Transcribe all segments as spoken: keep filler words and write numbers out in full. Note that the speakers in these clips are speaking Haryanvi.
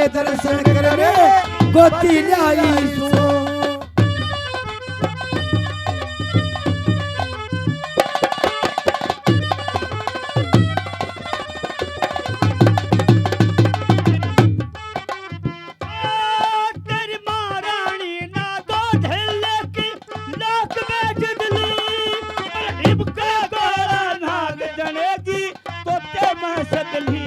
दर्शन कर रे गोदी ल्याई सू। तेरी महारानी ना दो ढेले की नाक में जुदली, इबका गोरा नाग जनेगी तोते में सदली।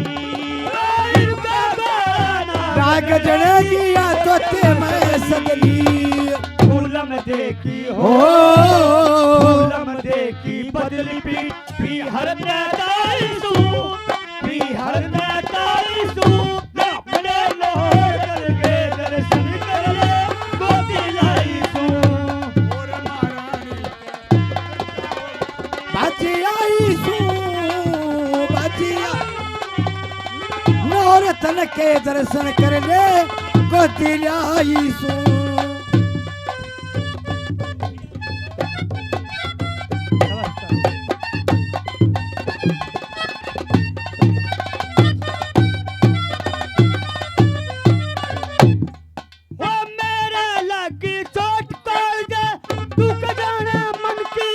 इबका गोरा नाग जनेगी या तोते में सदली। फूलम देखी हो, हो। फूलम देखी बदली पीठ पी हर ताई सू, पी हर ताई सू, अपने लोहर के दर्शन कर ले, गोदी लाई सू। बाजी आई सू, बाजी आ-, नौर तन के दर्शन कर ले, गोदी लाई सू। ओ मेरे लागी चोट कालजे, तू के जाने मन की।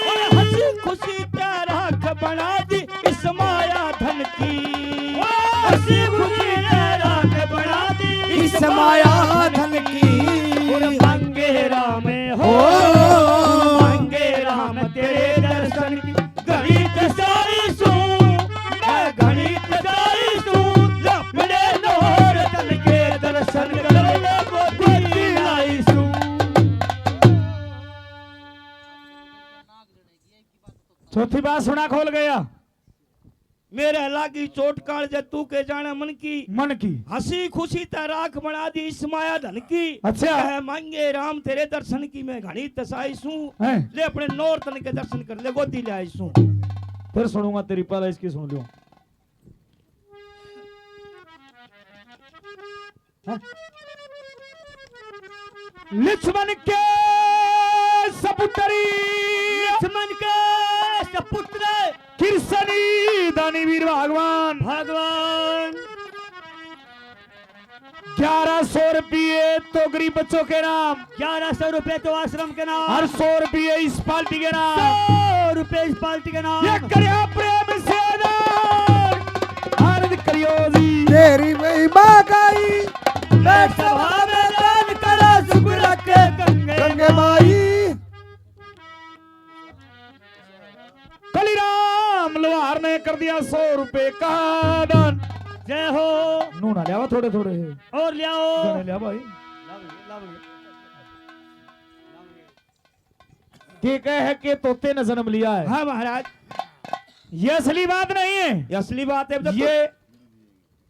और हंसी खुशी ते राख बना दी इस माया धन की। ओ हंसी खुशी ते राख बना दी इस माया धन की। और मांगे राम हो, ओ मांगे राम तेरे दर्शन की। घणी तसाई सूं, मैं घणी तसाई सूं, अपने नौर तन के दर्शन कर ले गोदी लाई सूं। चौथी बात सुना खोल गया। मेरे लागी चोट कालजे तू के जाने मन की। मन की। हंसी खुशी ते राख बना दी इस माया धन की। अच्छा। कहे मांगे राम तेरे दर्शन की मैं घणी तसाई सूं। हैं। ले अपने नौर तन के दर्शन कर ले गोदी ले आई सूं। फिर सुनूंगा तेरी, पहले इसकी सुन लूं। हाँ। लक्ष्मण के सपुत्री, लक्ष्मण के सपुत्र कृष्ण दानी वीर भगवान। भगवान। ग्यारह सौ रुपये तो गरीब बच्चों के नाम, ग्यारह सौ रुपए तो आश्रम के नाम, और सौ रुपये इस पार्टी के नाम। सौ रुपए इस पार्टी के नाम। ये करया प्रेम से दान, आनंद करियो जी। तेरी महिमा गाई, मैं सभा में दान करा, सुख रखे गंगे गंगे माई। कलीराम लोहार ने कर दिया सौ रुपए का दान। जय हो। नूना लियावा थोड़े थोड़े। और लियाओ। घणे लिया भाई। के कहे है कि तोते ने जन्म लिया है? हाँ महाराज। ये असली बात नहीं है। ये असली बात है, तो ये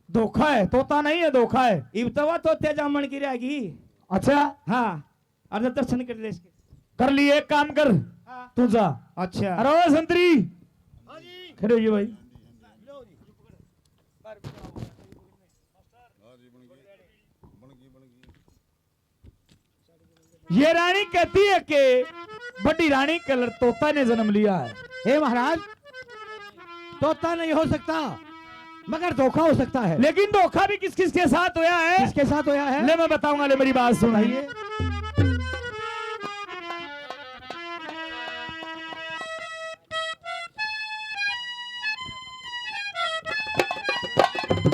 धोखा है, तोता नहीं है, धोखा है। इब तो वह तोते जामन की रहेगी। अच्छा। हाँ, और तो दर्शन कर ले इसके। कर लिए, एक काम कर, हाँ। तू जा। अच्छा। अरे ओ संतरी, हाँ जी। खड़े होइए भाई। ये रानी कहती है कि बड़ी रानी के लड़ तोता ने जन्म लिया है। हे महाराज, तोता नहीं हो सकता, मगर धोखा हो सकता है। लेकिन धोखा भी किस किस के साथ होया है? किसके साथ होया है? ले मैं बताऊंगा, ले मेरी बात सुन। बताइए।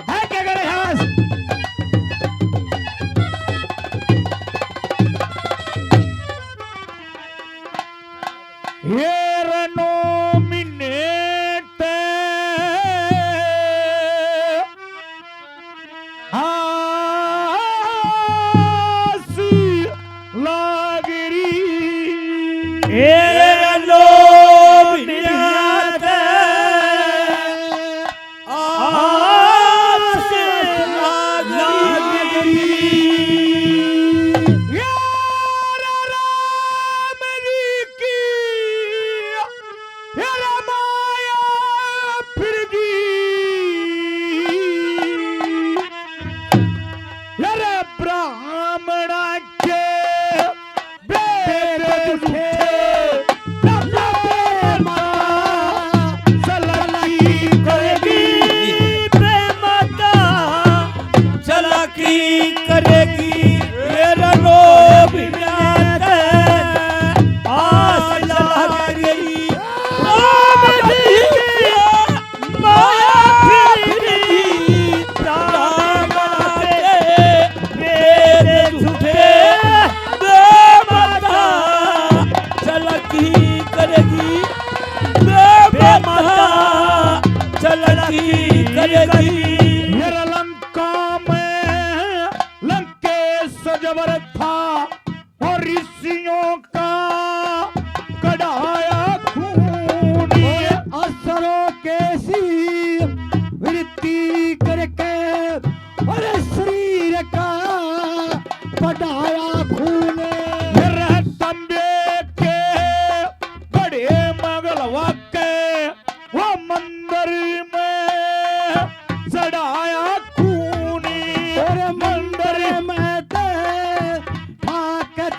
है क्या करे खास? ये रे नौ महीने ते आस लाग री। ए लो बिना ते आस लाग री। यार राम जी की यार माया फिर गई। यार ब्राह्मणा के बेद झूठे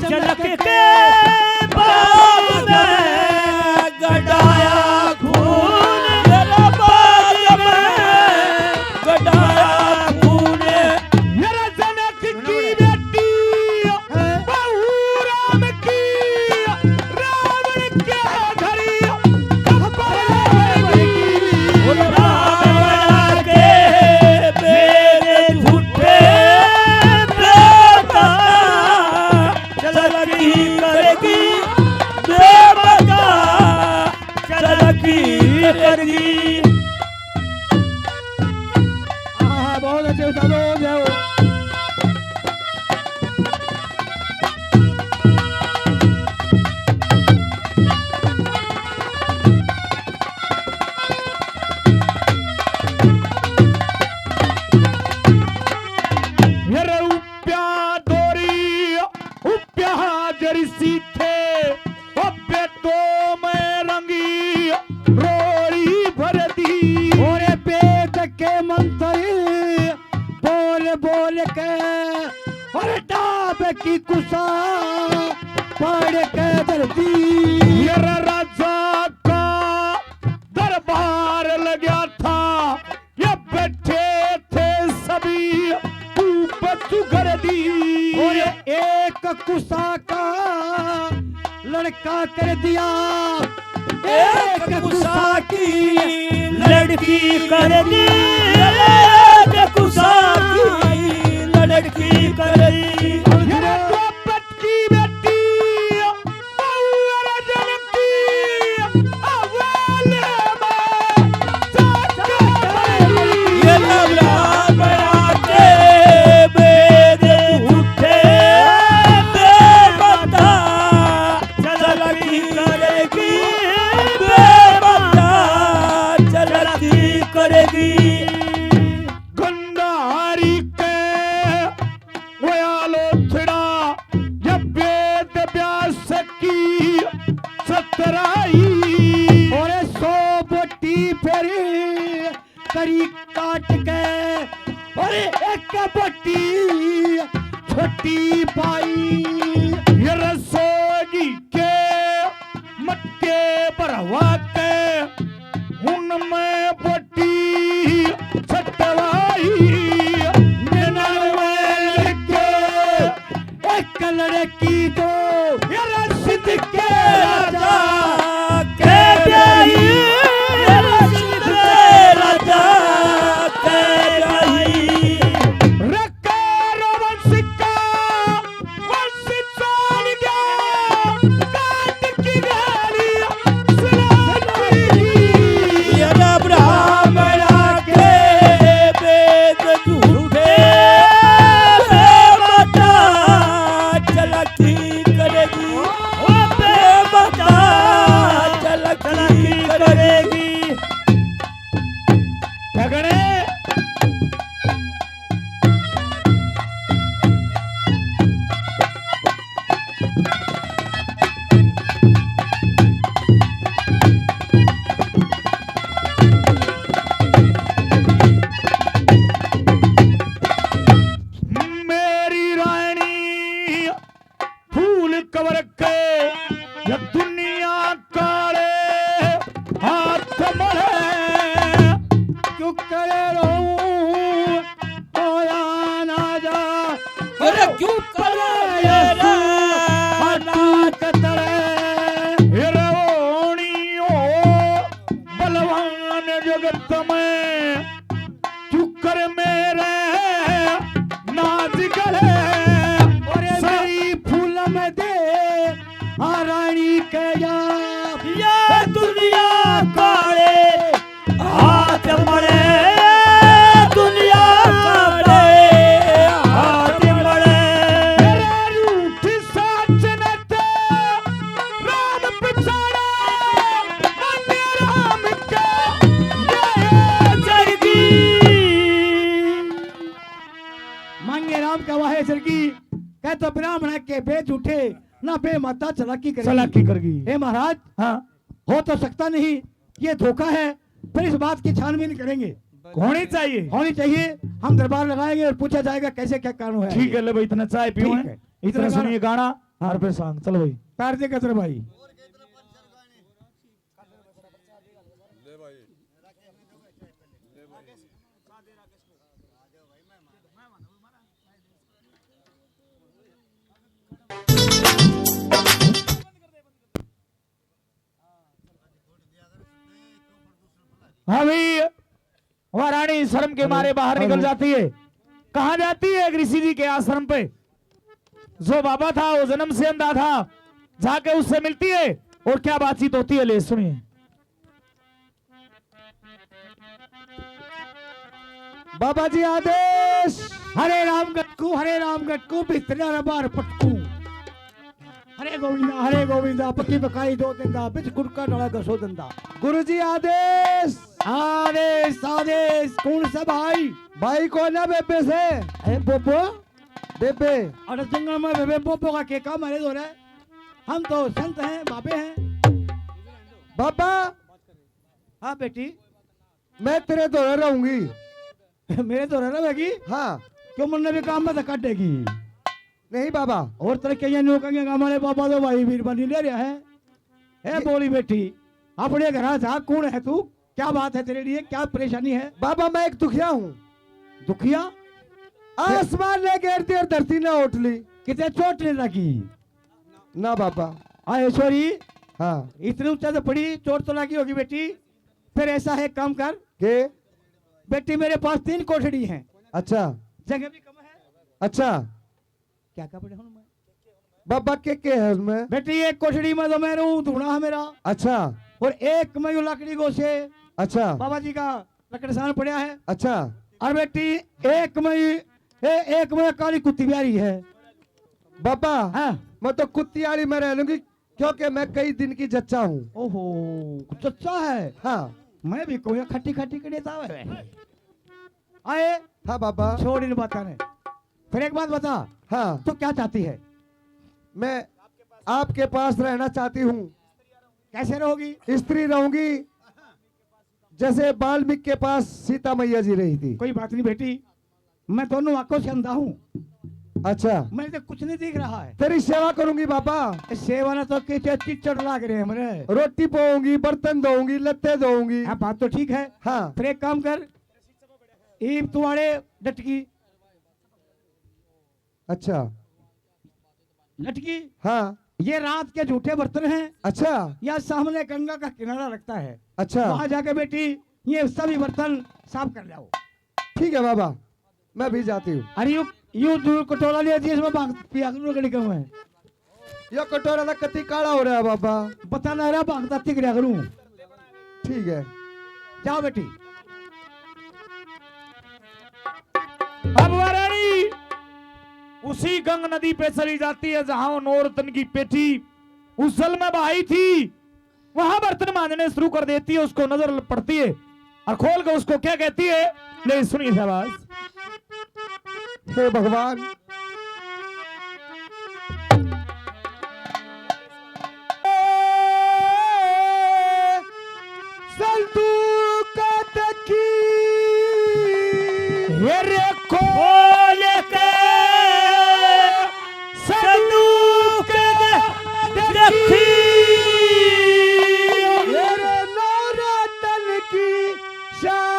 चलक के बाग में गड़ाया खून, मेरा बाग में गड़ाया खून। मेरा जनक की बेटी बहू राम की, रावण के घर और रावण के बेरे झूठे बेबता, चलकी करेगी बेबता, चलकी करेगी। हाँ, बहुत अच्छे उस्ताद हो, जय हो। मेरे उप्या डोरी, उप्या जरसी थे, अबे तो मैं रंगी रोड़ी भर दी। ओरे वेद के मंत्र बोल बोल के, और डाब की कुसा पढ़ के धरती। मेरा राजा का दरबार लग्या था, ये बैठे थे सभी धूप सुगर दी। और एक कुसा का लड़का कर दिया, एक कुसा की लड़की कर दी, एक कुसा की लड़की कर दी। मेरे द्वापत की बेटी, बहू अर्जुन की अव्वल में जाके ये ब्राह्मणा के बेद उठे बेबता। चलती करेगी बेबता, चलती करेगी। गंधारी के वो आलोचना जब वेद व्यास की सतराई। और सौ बोटी फेरी करी काट के, और एक बोटी छोटी पाई। ये रसोगी के मटके भरवा के उनमें बोटी छटवाई। निन्यानवे के एक लड़की तो ये रसिद के राजा के ब्याही, ये रसिद के राजा के ब्याही। रखे रोवन सिक्का, वंश चाल गया, काट की गाली सुना दी। ये ब्राह्मणा के वेद झूठे बेबता चलती करेगी, ओ बेबता चलती करेगी। झगड़े मेरी रानी फूल कवर के, या दुनिया काले हाथ मले। क्यों करे रहूं आया ना जा, अरे क्यों करे मेरा हाथ कतरे। हे रोनी हो बलवान जगत में, क्यों कर मेरे नाज गले। अरे मेरी फूल में दे आ रानी के या, या दुनिया काले हाथ मले, दुनिया काले हाथ मले। मेरे रूठ साच न राम पिछाड़ा, मांगे राम के ये जरगी। मांगे राम का वाहे जरगी। कह तो ब्राह्मण के बे झूठे, ना बे माता चलाकी करेगी। चलाकी करेगी। हे महाराज, हाँ। हो तो सकता नहीं, ये धोखा है, पर इस बात की छानबीन करेंगे। होनी चाहिए। होनी चाहिए। हम दरबार लगाएंगे और पूछा जाएगा कैसे क्या कारण है। ठीक है, ले भाई, इतना चाय पीओ ठीक है। इतना सुनिए गाना। हार पे सांग, चल भाई। तार दे कचर भाई। हाँ भाई, वह रानी शर्म के मारे बाहर निकल जाती है। कहाँ जाती है? एक ऋषि जी के आश्रम पे। जो बाबा था, वो जन्म से अंधा था, जाके उससे मिलती है और क्या बातचीत होती है, ले सुनिए। बाबा जी आदेश। हरे राम गटकू, हरे राम गटकू, भीतर बाहर पटकू। हरे गोविंदा, हरे गोविंदा, पक्की पकाई दो दंदा, बिच गुड़का डाला घसो दंदा। गुरु जी आदेश। आदेश, आदेश। कौन सा भाई? भाई को ना बेबे से। अरे बोबो। बेबे। अरे जंगल में बेबे बोबो का के काम है रे? हम तो संत हैं, बाबे हैं। बाबा। हाँ बेटी। मैं तेरे धोरे रहूंगी। मेरे धोरे रहेगी? हाँ। क्यों, मन्ने भी काम में तो काटेगी? नहीं बाबा। और तेरे के ये न्यू कहेंगे, हमारे बाबा तो भाई बीरबानी ले रहा है। ए ये बोली बेटी, अपने घर आ जा, कौन है तू? क्या बात है तेरे लिए, क्या परेशानी है? बाबा, मैं एक दुखिया हूँ। दुखिया? आसमान ने घेर दी और धरती ने ओट ली। कितने चोट नहीं लगी? ना बाबा। आए छोरी। हाँ। इतने ऊंचा से पड़ी, चोट तो लगी होगी बेटी। फिर ऐसा है, काम कर। के? बेटी, मेरे पास तीन कोठड़ी हैं। अच्छा। जगह भी कम है। अच्छा। क्या कपड़े हूँ मैं? बाबा, के के है उसमें? बेटी, एक कोठड़ी में तो मैं रहूं, धूणा है मेरा। अच्छा। और एक में यो लकड़ी गोसे। अच्छा। बाबा जी का लकड़सान पड़ा है। अच्छा। और बेटी, एक में ही, ए, एक में काली कुत्ती ब्याही है। बाबा, हाँ। मैं तो कुत्ती आली में रह लूंगी, क्योंकि मैं कई दिन की जच्चा हूँ। ओहो, जच्चा है? हाँ। मैं भी कोई खट्टी खट्टी के देता है। आए। हाँ बाबा। छोड़ इन बातों ने। फिर एक बात बता। हाँ। तू क्या चाहती है? मैं आपके पास रहना चाहती हूँ। कैसे रहोगी? स्त्री रहूंगी, जैसे वाल्मीकि के पास सीता मैया जी रही थी। कोई बात नहीं बेटी, मैं दोनों आंखों से अंधा हूँ। अच्छा। मैं तो कुछ नहीं दिख रहा है। तेरी सेवा करूंगी बाबा। ए, सेवा ना तो किसी चिचड़ लाग रहे हैं मेरे। रोटी पाऊंगी, बर्तन धोऊंगी, लत्ते धोऊंगी। हाँ, बात तो ठीक है। हाँ। फिर एक काम कर, ईब तुम्हारे डटकी। अच्छा। लटकी। हाँ। ये रात के झूठे बर्तन हैं। अच्छा। या सामने गंगा का किनारा लगता है। अच्छा। वहां जाके बेटी ये सभी बर्तन साफ कर लाओ। ठीक है बाबा, मैं भी जाती हूँ। अरे यू, यू दूर कटोरा लिया जी, इसमें भांग पिया करूँ लकड़ी का मैं। यो कटोरा तो कति काला हो रहा है बाबा। बता ना रहा, भांग ताती करिया करूँ। ठीक है। जाओ बेटी। अब वह रानी उसी गंग नदी पे चली जाती है, जहां वो नौ रत्न की पेटी उस जल में बहाई थी। वहां बर्तन मांजने शुरू कर देती है, उसको नजर पड़ती है और खोल के उसको क्या कहती है, ले सुनिए शाबाश। हे भगवान। संदूक देखी। ये रे खोल के संदूक देखी। ये रे नौरतन की शान।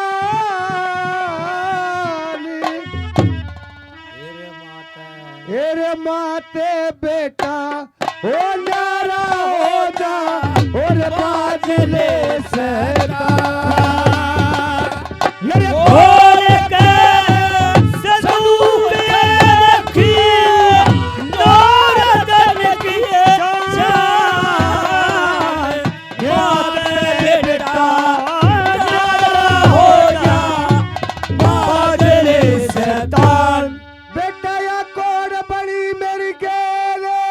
ए रे माते बेटा, ओ न्यारा हो जा, और बाजले सैतान। ए रे खोल के संदूक रखी, नौरतन की चाय। बेटा, या कोड़ बड़ी मेरी गेले।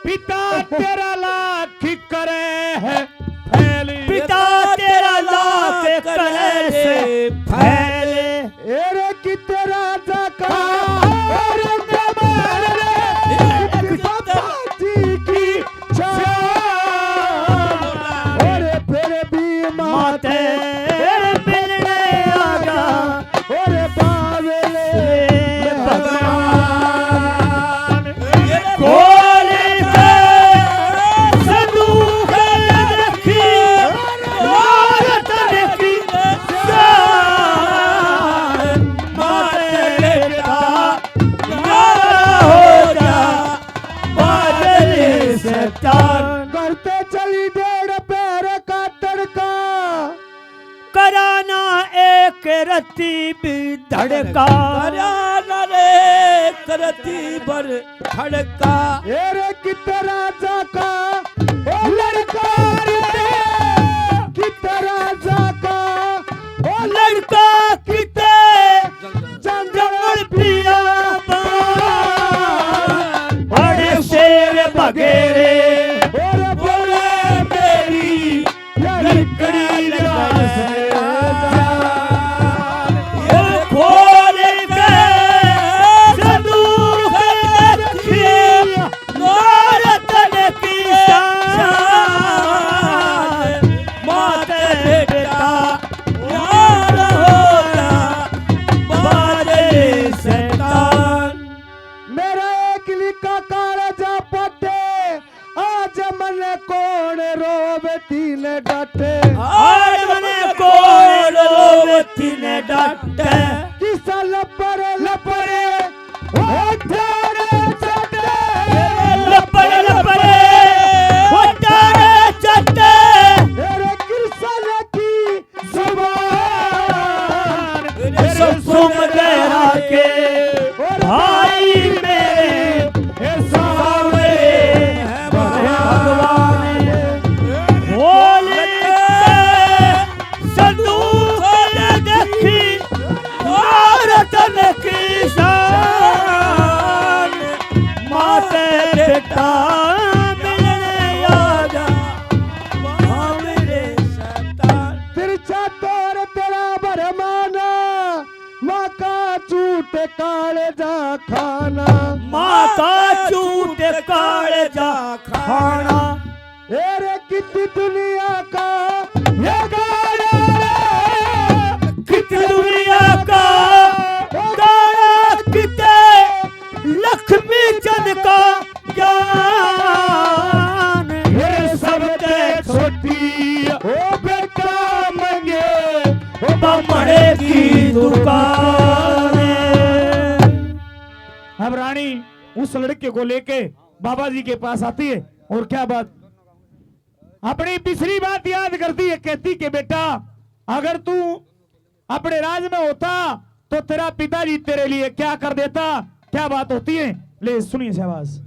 पिता तेरा लाख करे है फैले। पिता तेरा लाख करे से फैले। एरे किते राजा का और जमाल रे, एक बाबा जी की छाल। और फिर भी माते मिलने आ गया और बावले भगवान। खोल के संदूक रखी, और तन की शान, माते बेटा, ना हो जा बादल शैतान। करते चली डेढ़ पैर का तड़का, कराना एक रत्ती भी धड़का। कराना रे एक रत्ती भर धड़का। ए रे कित राजा का ओ लड़का रे, कित राजा का ओ लड़का, कित जंगल पिया बड़े शेर बघेरे। और बोले मेरी लकड़ी लाश, ओ खोल के संदूक रखी, नौरतन की शान, माते बेटा, यार होता बादल शैतान। मेरा एक लिखा कालजा पटे, आज मने कौन रोवे तीन डाटे। आज मने कौन रोवे तीन डाटे। किसा लपड़े लपड़े ओ डारे चटे। लपड़े लपड़े ओ डारे चटे। मेरे कृष्ण की जुबान सुम गया के भाई मेरे सावरे हैं भगवान। बोल संदूक देखी रतन की शान, माते बेटा मिलने आजा। तिरछा तौर तेरा भरमाना, माँ का झूठ कालजा खाना। माँ का झूठ कालजा खाना। ए रे कित दुनिया का ये गाना रे, कित दुनिया का गाना, कित लक्ष्मी चंद का ज्ञान। ये सब ते छोटी ओ बेटा मंगे ओ बामणे की दुकान। अब रानी उस लड़के को लेके बाबा जी के पास आती है और क्या बात, अपनी पिछली बात याद करती है, कहती कि बेटा, अगर तू अपने राज में होता तो तेरा पिताजी तेरे लिए क्या कर देता, क्या बात होती है। ले सुनिए शाबाश।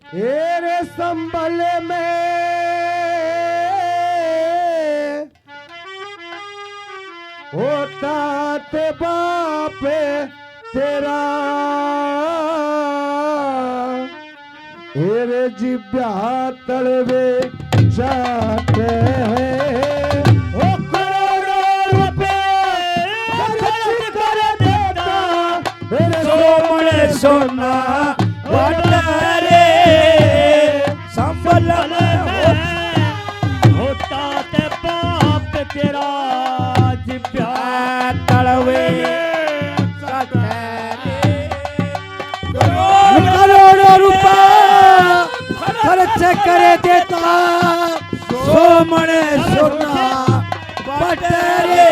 तेरे संभल में होता ते बाप तेरा, तेरे जिब्या तलवे जाते हैं। ओ करोड़ों रुपए खर्च कर देता, तेरे सोमण सोना बड़ा रे संभल में होता ते बाप तेरा जिब्या तलवे। करोड़ों रुपया खर्च कर देता, सोमण सोना बटरे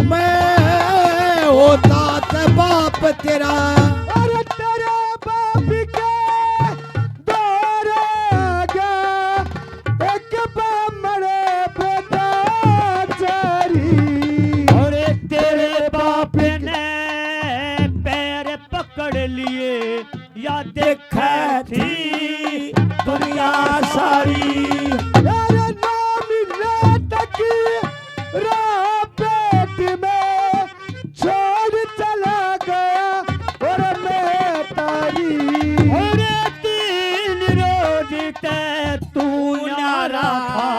मैं होता ते बाप तेरा। अरे तेरे बाप के दौरे गया एक बामण बेटा चारी। और तेरे बाप ने पैर पकड़ लिए, या देखे थी दुनिया सारी। यार नाम ले तक राह पेट में छोड़ चला गया और मैं तारी। और तीन रोज ते तू न्यारा था,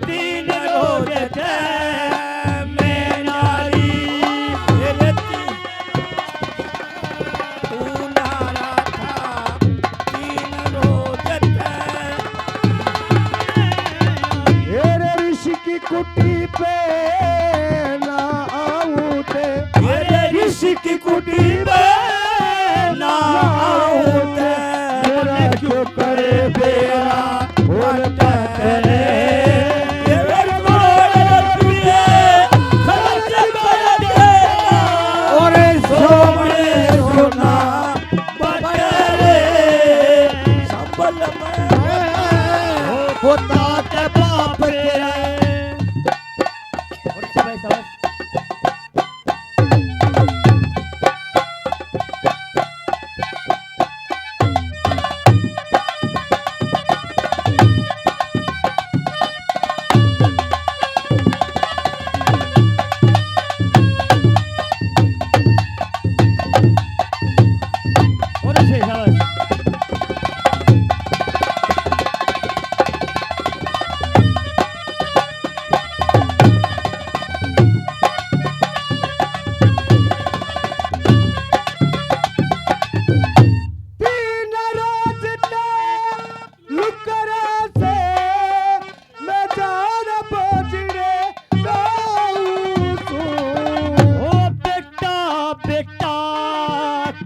तीन रोज ते मैं न्यारी।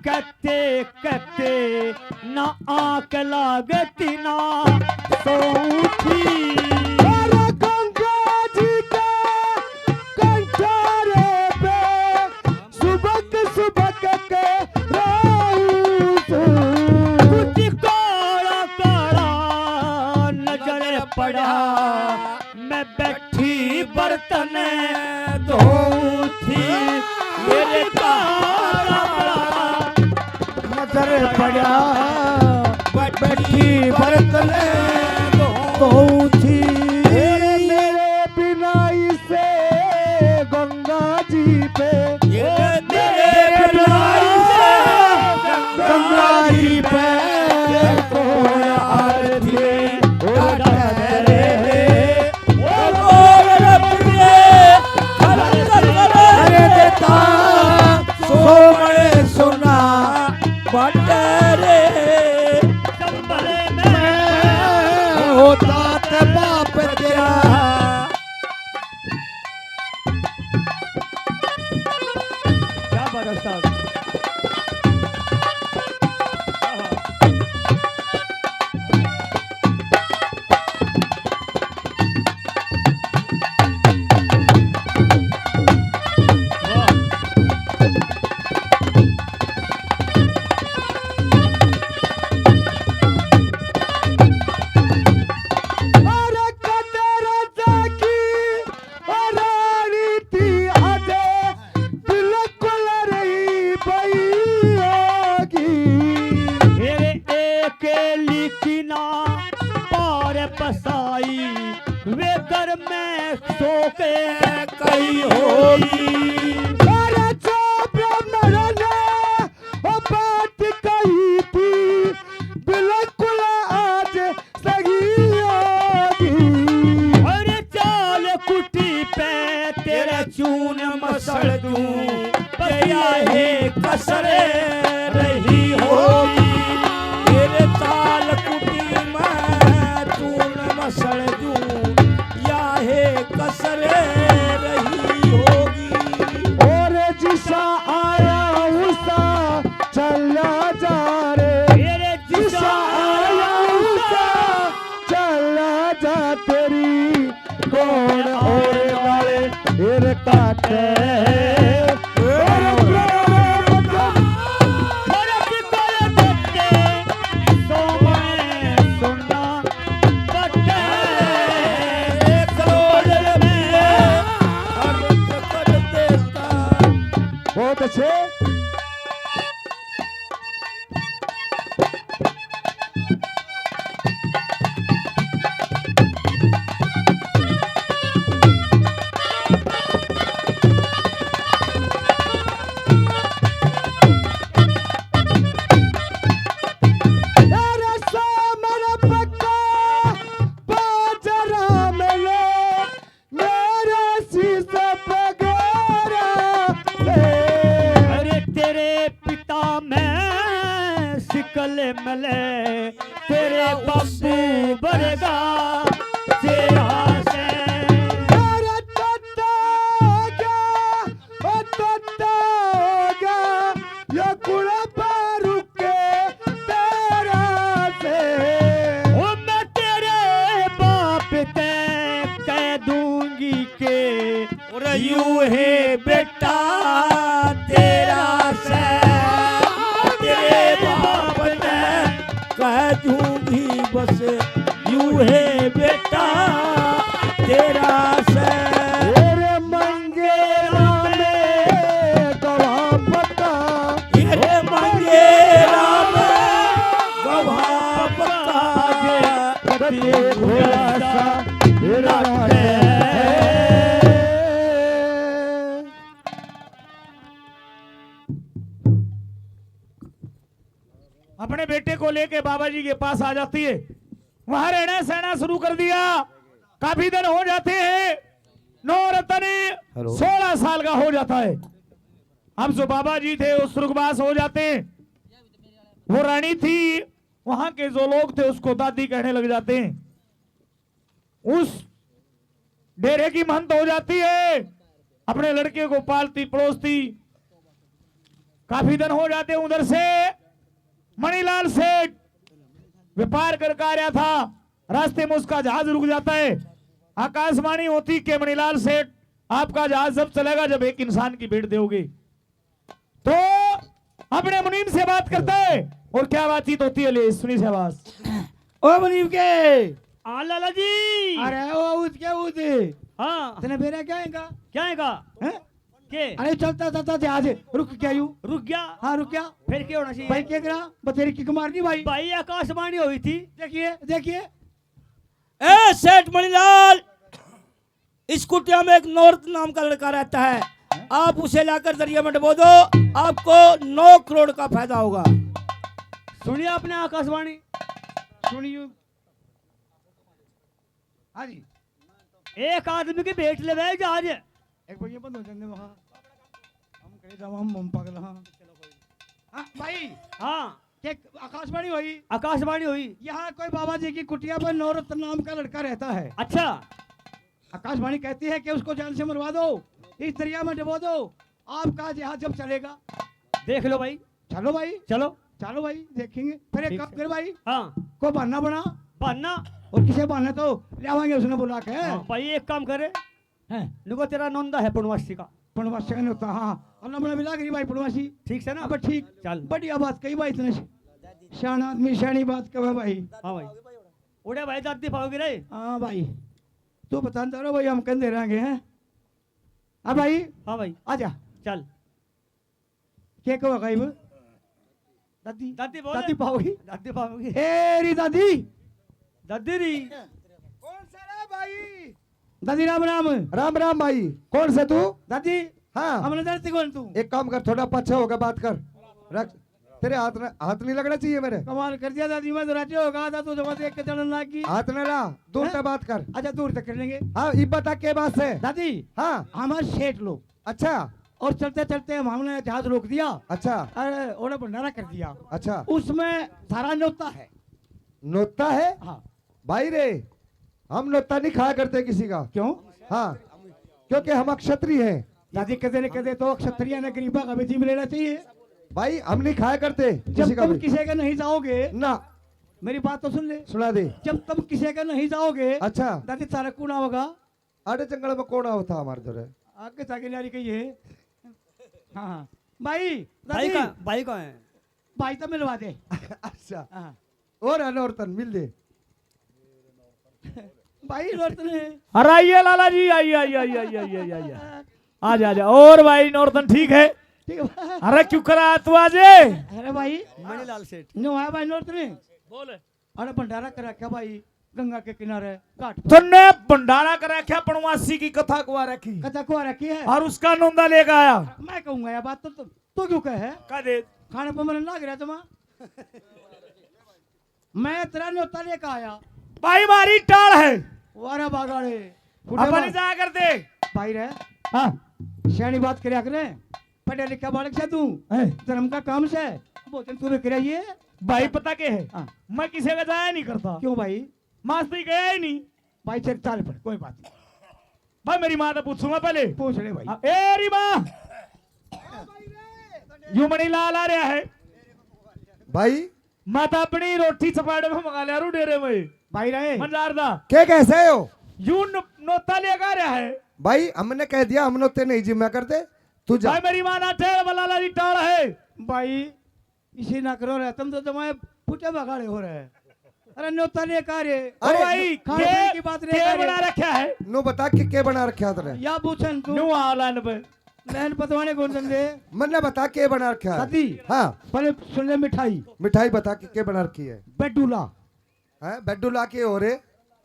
कहते कहते ना आंख लागती ना सोऊं थी। अरे गंगा जी के कंठारे पे सुबक सुबक के रोऊं सूं। कुछ काला काला नजर पड़ा, मैं बैठी बर्तन धोऊं थी। मेरे काला नजर पड़ा, बैठी बर्तन धोऊं थी। मेरे बिना इसे गंगा जी पे, मेरे बिना इसे गंगा जी पे कोई आरती उतारे। अरे देता सोमण सुना बटरे। मैं होता ते बाप तेरा। क्या बात है उस्ताद। अरे कदर जाकी रानी थी अजे बिल्कुल रही भई होगी। मेरे एक लिखना पार पसाई वे घर में सो के कई होगी। अरे जो ब्राह्मण ने वो बात कही थी बिल्कुल आज सही होगी। अरे चाल कुटी पे तेरा चून मसल दूं, या है कसर रही होगी। तेरे चाल कुटी में चून मसल दूं, या है कसर रही होगी। और जिसा आया उसा चला जा रे, मेरे जिसा आया उसा चला जा, तेरी कौन और वाले फिर काटे। बहुत अच्छे। मेरा शीश पगेरा है। अरे तेरे पिता में शिकल मिले, तेरे बापू बरगा चेहरा से। अरे तोता हो गया, ओ तोता हो गया, ये कुड़ा बारू के तेरा से। ओ मैं तेरे बाप ते कह दूंगी के और यू है बेटा तेरा से। तेरे बाप ने कह दूंगी बस यू है बेटा तेरा से। तेरे मंगेरा में गवाह पक्का, ये रे मंगेरा में गवाह पक्का, कभी भरोसा ना है। अपने बेटे को लेके बाबा जी के पास आ जाती है। वहां रहना सहना शुरू कर दिया। काफी दिन हो जाते हैं, नौ रतन हेलो। सोलह साल का हो जाता है। अब जो बाबा जी थे वो स्वर्गवास हो जाते हैं। वो रानी थी, वहां के जो लोग थे उसको दादी कहने लग जाते हैं। उस डेरे की महंत हो जाती है, अपने लड़के को पालती पड़ोसती। काफी दिन हो जाते उधर से मणिलाल सेठ व्यापार कर आ रहा था, रास्ते में उसका जहाज रुक जाता है। आकाशवाणी होती कि मणिलाल सेठ, आपका जहाज जब चलेगा जब एक इंसान की भेंट दोगे। तो अपने मुनीम से बात करता है और क्या बातचीत होती है, ले सुनी शाबाश। ओ मुनीम के। हाँ लाला जी। अरे ओ उद के उद। हाँ। तने बेरा क्या है का? क्या है का? हैं? के? अरे चलता चलता जहाज रुक गया यू। रुक गया? हाँ रुक गया। फिर क्या होना चाहिए? भाई क्या करा? बतेरी किक मारनी भाई। भाई आकाशवाणी हुई थी। देखिए देखिए। ए सेठ मणिलाल, इस कुटिया में एक नौरत नाम का लड़का रहता है, आप उसे लाकर दरिया में डुबो दो, आपको नौ करोड़ का फायदा होगा। सुनिए आपने आकाशवाणी। सुनिए। हाँ जी। एक आदमी की भेंट ले जहाज। एक भैया बंद हो जाने वहाँ। हम कहीं जावा, हम, हम पागल हाँ। हाँ भाई। हाँ। के आकाशवाणी हुई? आकाशवाणी हुई। यहाँ कोई बाबा जी की कुटिया पर नौरत नाम का लड़का रहता है। अच्छा। आकाशवाणी कहती है कि उसको जान से मरवा दो, इस दरिया में डुबो दो, आपका जहाज जब चलेगा। देख लो भाई। चलो भाई। चलो। चलो भाई, देखेंगे। फिर एक ठीक काम है। कर भाई। हाँ। को बहाना बना। बहाना? और किसे बहाने तो ले आवांगे उसने बुला के। हाँ, भाई एक काम करे। हैं? नुको तेरा नोंदा है पूर्णवासी का। पूर्णवासी का नहीं होता, हाँ। और नमूना मिला करी भाई पूर्णवासी। ठीक से ना? अब ठीक। चल। बढ़िया बात कही भाई तने। सियाणा आदमी सियाणी बात कहे भाई। हाँ भाई। उड़े भाई दादी पाओगे रे? हाँ भाई। तू बताता रहो भाई, हम कंधे रहेंगे हैं। हाँ भाई। हाँ भाई। आजा। चल। के कहो गायब? दादी। दादी बोल। दादी पाओगी? दादी पाओगी। ए री दादी। दादी री। कौन सा रे भाई? दादी राम राम। राम राम भाई। कौन से तू? दादी। हाँ। हमने डरती कौन तू? एक काम कर, थोड़ा पाछे होकर बात कर। रख। तेरे हाथ न, हाथ नहीं लगना चाहिए मेरे। कमाल कर दिया दादी, मैं तो राजी होगा था, तू जमा देख के चलन लाग गई। हाथ न ला, दूर हैं? तक बात कर। अच्छा, दूर तक कर लेंगे। हाँ, इब बता के बात है? दादी। हाँ। हमारे सेठ लोग। अच्छा। और चलते चलते हम, हमने जहाज रोक दिया। अच्छा। अरे, ओने भंडारा कर दिया। अच्छा। उसमें सारा न्योता है। न्योता है? हाँ। भाई रे, हम न्योता नहीं खाया करते किसी का। क्यों? हाँ, क्योंकि हम क्षत्रिय हैं। दादी, कदे न कदे तो क्षत्रिय ने गरीबा का भी जीव लेना चाहिए। भाई, हम नहीं खाया करते जब किसी का तुम भी। किसी के नहीं जाओगे ना। मेरी बात तो सुन ले। सुना दे। जब तुम किसी के नहीं जाओगे, अच्छा। दादी, थारा कौन आओगा? अरे जंगल में कौन आओ था हमारे धोरे? आगे जाके न्यारी कही है। हाँ, हाँ। भाई, भाई दादी। का, भाई कहाँ है? भाई तो मिलवा दे। अच्छा। हाँ। और है नौरतन, मिल दे। भाई नौरतन है। अरे आइए लाला जी, आइए, आइए, आइए। आ जा, आ जा। और भाई नौरतन ठीक है? ठीक है। अरे क्यों करा तू आज? अरे भाई। मणिलाल सेठ। न्यू आया भाई नौरतन। बोल। अरे भंडारा कर रखा भाई, गंगा के किनारे घाट पे। तन्ने भंडारा कर रखा, पूर्णवासी की कथा कुआ रखी। कथा कुआ रखी है। और उसका नोंदा लेकर आया। मैं कहूंगा यह बात तो, तो, तो क्यों कहे? कह दे। खाने पर मन लाग रहा जमा। मैं तेरा न्योता लेकर आया। भाई मारी टाल है। वारा बागाड़े। फुटे अपन मार। जा कर दे। भाई रे। हाँ। सियाणी बात करया करे। पढ़े लिखा बालक से तू। हैं? धर्म का काम से। भोजन तू भी करे ये। भाई पता के है? हाँ। मैं किसी का जाया नहीं करता। क्यों भाई? मास्ती गया ही नहीं। भाई चल, चाल पड़, कोई बात नहीं। भाई मेरी माँ तो पूछूंगा पहले। पूछ ले भाई। हाँ, ए री माँ। यू मणिलाल आ रहा है। भाई। मैं तो अपनी रोटी चपाड़े में मंगा लिया रू डेरे में। भाई रे। मंजार दा। के कैसे हो? यू न-, नोता लेकर आ रहा है। भाई हमने कह दिया हम नोते नहीं जिम्मा करते। तू जा। भाई मेरी माँ ना ठहर बलाला जी टाल है। भाई। इसी ना करो रे, तुम तो जमाए फूटे बगाड़े हो रहे। अरे न्योता लेकर आ रहे। अरे भाई, खाने के, पीने की बात के लेकर आ रहे। बना रखा है? नो बता कि के बना रखा है तूने? या पूछन तू। न्यू आलान पे। लहन पतवाने कौन समझे? मन्ने बता के बना रखा है? दादी। हाँ। पहले सुन ले मिठाई। मिठाई बता कि के बना रखी है? बेडूला। हैं? बेडूला के हो रे?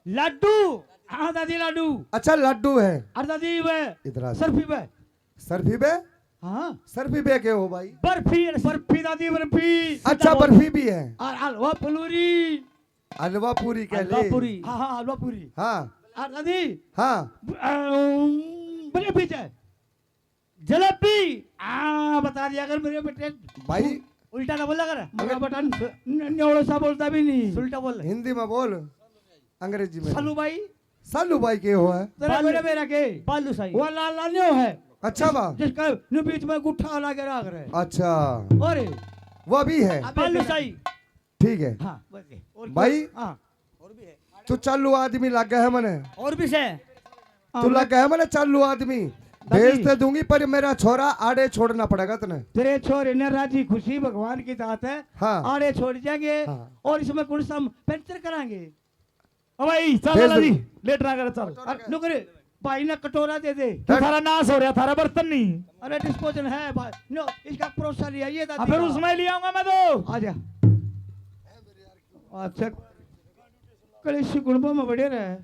लड्डू। हाँ दादी, लड्डू। अच्छा, लड्डू है। अरे दादी, वे इधर आ। सर्फी बे। सर्फी बे? हाँ। सर्फी बे के हो भाई? बर्फी, बर्फी दादी, बर्फी। अच्छा, बर्फी भी है। और हलवा फलूरी। हलवा पूरी कह ले। हलवा पूरी। हाँ, हाँ, हलवा पूरी। हाँ। और दादी। हाँ। अम, बड़े पीछे। जलेबी। हाँ, बता दिया कर मेरे बेटे। भाई। उल्टा ना बोला कर। मेरा बेटा न-, न-, न्योड़ो सा बोलता भी नहीं। उल्टा बोल। हिंदी में बोल, अंग्रेजी में। सालू भाई। सालू भाई के हो है? तेरा बालू। मेरा, मेरा के? बालू साई। वो लाल लाल न्यो है। अच्छा बा। जिसका न्यू बीच में गुट्ठा लगा के रख रहे। अच्छा। और वो भी है। अबे बालूशाही। ठीक है। हाँ, बस ये। और भाई, हाँ। तू चालू आदमी लग गया है मने। और भी से। तू लग गया है मने चालू आदमी। दादी। भेज तो दूंगी, पर मेरा छोरा आड़े छोड़ना पड़ेगा तने। तेरे छोरे ने राजी खुशी भगवान की दात है। हाँ। आड़े छोड़ जाएंगे। हाँ। और इसमें कौन सा हम पंचर कराएंगे? ओ भाई, चल भेज लाला जी, दूंगी। लेट ना कर, चल। अरे, नुकर, भाई ना कटोरा दे दे। तू थारा नाश हो रहा, थारा बर्तन नहीं। अरे, डिस्पोजल है भाई। नो, इसका परोसा ले आइए, दादी अब फिर का। उसमें ले आऊंगा मैं तो। आजा। अच्छा, कलेशी गुणबा में बड़े रहे।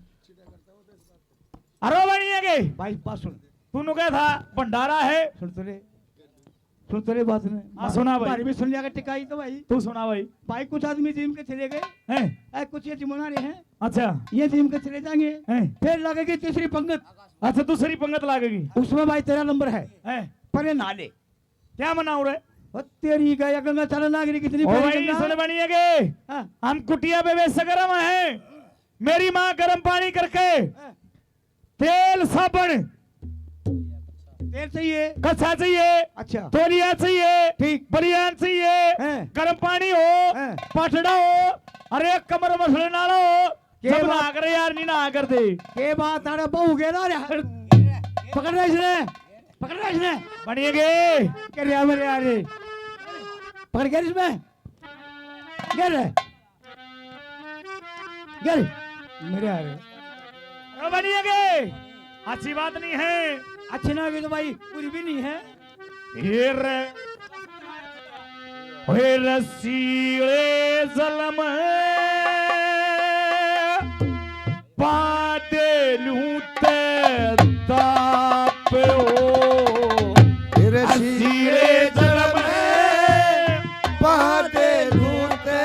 अरे बनिए के भाई, बात सुन। तूने कहा था भंडारा है। सुन तो ले, सुन तो ले बात ने। हाँ, सुना भाई। भारी भी सुन लिया कर टिकाई तो भाई। तू सुना भाई। भाई, कुछ आदमी जिम के चले गए। हैं? ए, कुछ ये जिमना रहे हैं। अच्छा। ये जिम के चले जाएंगे। हैं? फिर लगेगी तीसरी पंगत। अच्छा, दूसरी पंगत लगेगी। उसमें भाई तेरा नंबर है। हैं? पहले नहा ले। क्या मनाऊं रे? ओ तेरी का, या गंगा चलन लाग रही, कितनी ओ प्यारी भाई, गंगा। सुन बनिए के। हाँ। हम कुटिया पे बेसकरम हैं। मेरी माँ गर्म पानी करके हाँ। तेल, साबण, तेल चाहिए। कच्छा चाहिए। अच्छा। तौलिया चाहिए। ठीक। बनियान चाहिए। हैं। गर्म पानी हो, हैं। पाटड़ा हो, अरे कमर मसले ना हो। के जब बात? ना करे यार, नहीं ना कर दे। के बात, अरे बहू के ना रे। पकड़ रहे इसने, पकड़ रहे इसने। बनिए के। के रे मेरे यार रे। पकड़ के इसमें। के रे। के रे। मेरे यार रे। ओ बनिए के। अच्छी बात नहीं है। अच्छी ना होगी तो भाई पूरी भी नहीं है। फिर वे रसीले जलम पादे लूं ते ताप हो। फिर रसीले जलम पादे लूं ते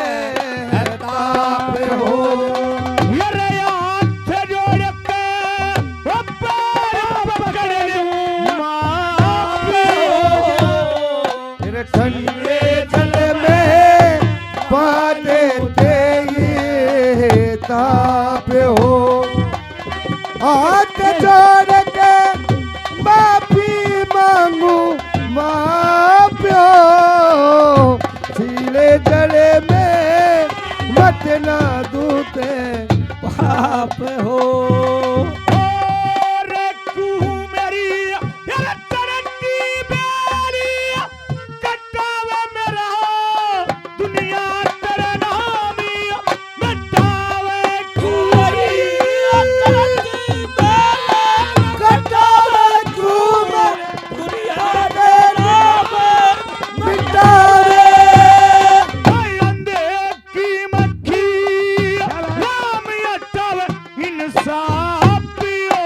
ताप हो। मेरे हाथ जोड़ के ऊपर पकड़ लूं माप हो। फिर ठंडे जल में पा देते ये ताप हो। हाथ जोड़ के माफी मांगू माप हो। सीले जल में मत ना दूते पाप हो। और तू मेरी यार चरण की बेड़ी कटावे मेरा दुनिया तेरे नाम मिटावे कुंवरी। कटावे कुंवर दुनिया तेरे नाम मिटावे। भाई अंधे की मक्खी नाम हटावे इंसाफ पियो।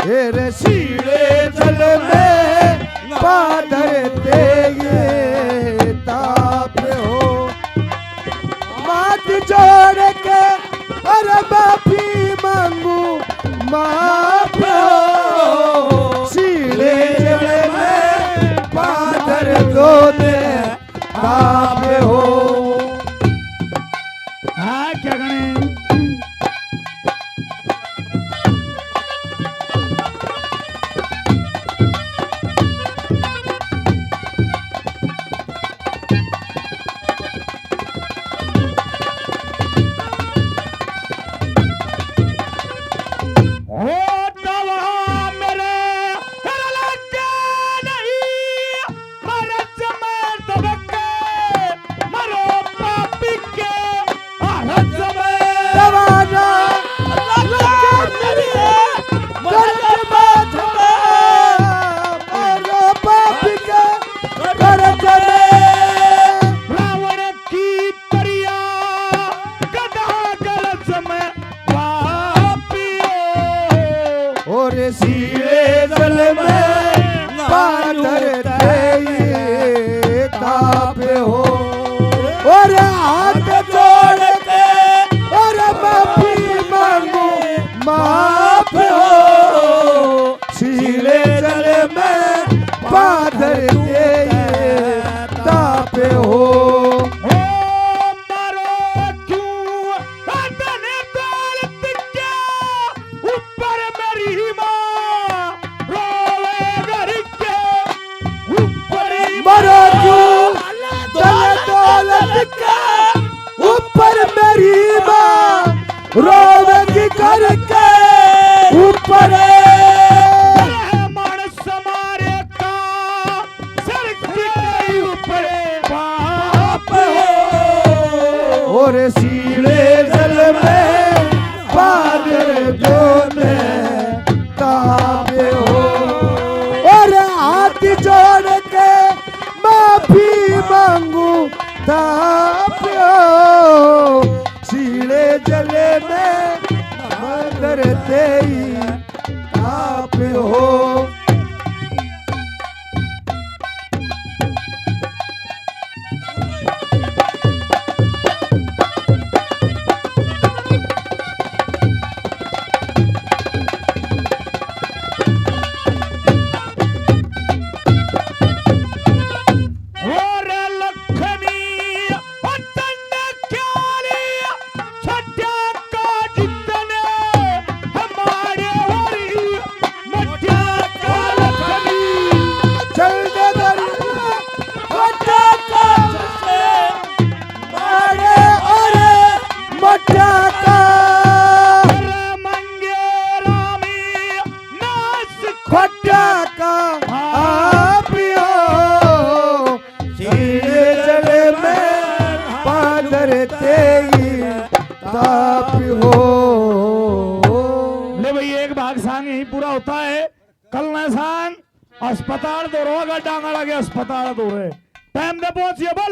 तेरे सीले जल में पादर तेरे ताप हो। माथ जोड़ के और माफी मांगू माफ हो। सीले जल में पादर दो दे ताप हो। हाँ, क्या गणे? ओ तवा मेरे तेरा लगे नहीं, मरज में दबके मरो पापी के, मरज में दवाना लगे नहीं, मरज में दबके मरो पापी के, मरज में रावण की तरिया गधा गरज में पापियो। और सीले जल में पादर तेरे ताप हो। और हाथ जोड़ के और माफी मांगू माफ हो। सीले जल में पादर तेरे ताप हो। ओ मारो क्यों बदन दौलत के ऊपर मेरी माँ रोवे परे। मानस मारे का सर के ऊपर पाप हो। और सीले जल में पादर जो ने ताप हो। और हाथ जोड़ के माफी मांगू ताप हो। सीले जल में पादर तेई ताप हो। और लक्ष्मी वतन क्या लिया? छठा का जितने हमारे और मटिया का लक्ष्मी। चल दे दरिया, मटिया का से मारे और मटिया का। अरे मंगे रामी नास खोटा का आप हो। सीले जल में पादर तेई ताप हो। ले भाई, एक भाग सांग यहीं पूरा होता है। कल ना सांग अस्पताल दो रोगा डांगड़ा के अस्पताल दो रे टाइम दे पहुंचिए। बोल